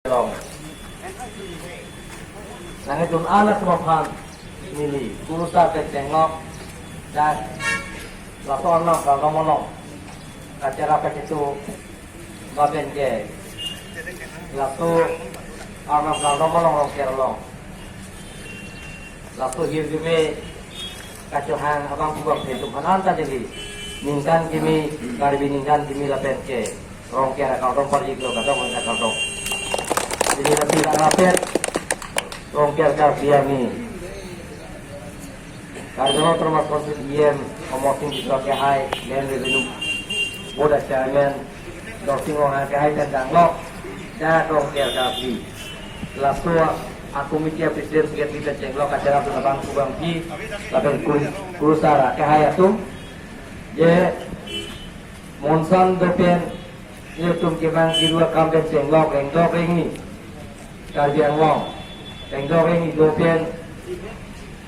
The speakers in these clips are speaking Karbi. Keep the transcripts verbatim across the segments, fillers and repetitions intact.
Long. Nanglitum an atum aphan neli kurusar pen chenglok, dak laso Arnam kardom along kacherap ketu baben ke laso Arnam kardom along Rongker along laso hirjume kachohang abang kubang pen atum aphan anta neli ningkan kimi, Karbi ningkan kimi lapen ke Rongker akardom parjiklo, kadokave akardom. Jadi nanti tak rapet Rongker Karbi ami, Karbi Autonomous Council E M Amar Sing Tisso kehai, Land Revenue Board Chairman Dorsing Ronghang kehai pen danglok, dak Rongker Karbi laso a committee a president secretary pen chenglok, kacherap atum abang kubang pi lapen kur-, kurusar kehai atum, je monsam dopen ilitum kemang kiru akam pen chenglok, rengdok rengni Karbi Anglong, rengdok rengni dopen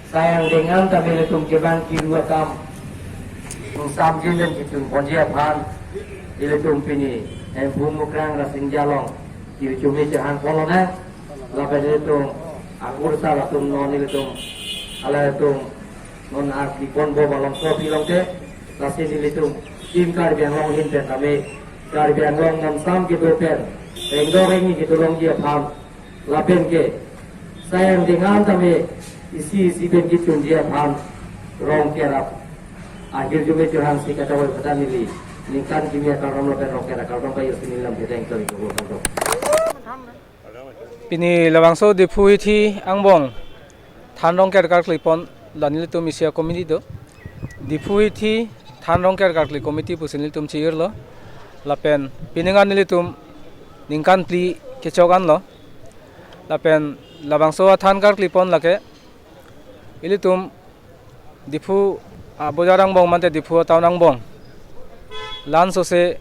sayang dengan tame ilitum kemang kiru akam ingsamjin pen kechun ponji aphan ilitum pini Hemphu Mukrang Rasinja along hirjume chohang ponlonang. Lapen ilitum akurusar atum non ilitum alai atum non arki ponbom along so pilongte, lasi nelitum Team Karbi Anglong ahin pen tame Karbi Anglong monsam kedo pen rengdok rengni kedolongji aphan lapen ke sayang dengan tame isi isi pen kechunji aphan Rongker ahirjume chohangsi kachawai kata neli ningkan kimi akardom lapen Rongker akardom pajirsi neli lam keteng kami kebur kanto. Pini labangso Diphu hithi angbong than Rongker karkli pon la nelitum isi a committee do. Diphu hithi than Rongker karkli committee pusi nelitum chi-irlo. Lapen pining an nelitum ningkan phli kechok anlo. Lapen labangso athan karkli pon lake ilitum Diphu abojar angbong mate Diphu atown angbong lansose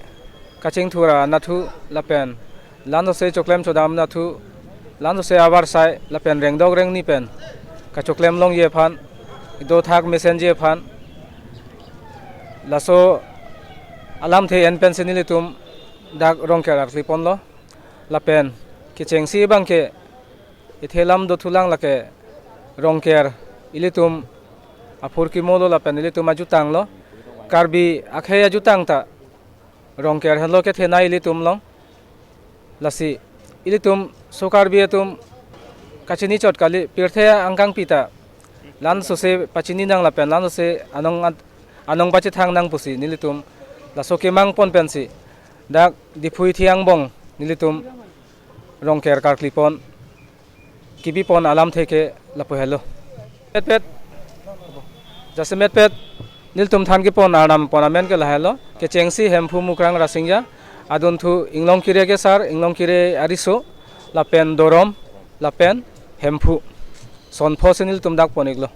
kachingthur anathu lapen lansose choklem chodam anathu, lansose avarsai lapen rengdok rengni pen kachoklem longji aphan, dothak mesenji aphan, laso alamthe en pensi nelitum dak Rongker karkli ponlo. Lapen kechengsi abang ke ithelam dothulang lake Rongker ilitum aphurkimo lo lapen ilitum ajutang lo. Karbi akhei ajutang ta Rongker henlo kethenei ilitum along. Lasi ilitum so Karbi atum kachini chot kali, pirthe angkangpi ta lansose pachini nang lapen lansose anong at-, anong pachethang nang pusi nelitum laso kemang pon pensi dak Diphu hithi angbong nelitum Rongker karkli pon kibi pon alamthe ke lapu helo. Metpet, jasemetpet nelitum than kepon arnam pon amen ke lahelo. Kechengsi Hemphu Mukrang Rasinja, adunthu Inglongkiri akesar, Inglongkiri ariso, lapen Dorom, lapen Hemphu. Sonpho si nelitum dak pon-iklo.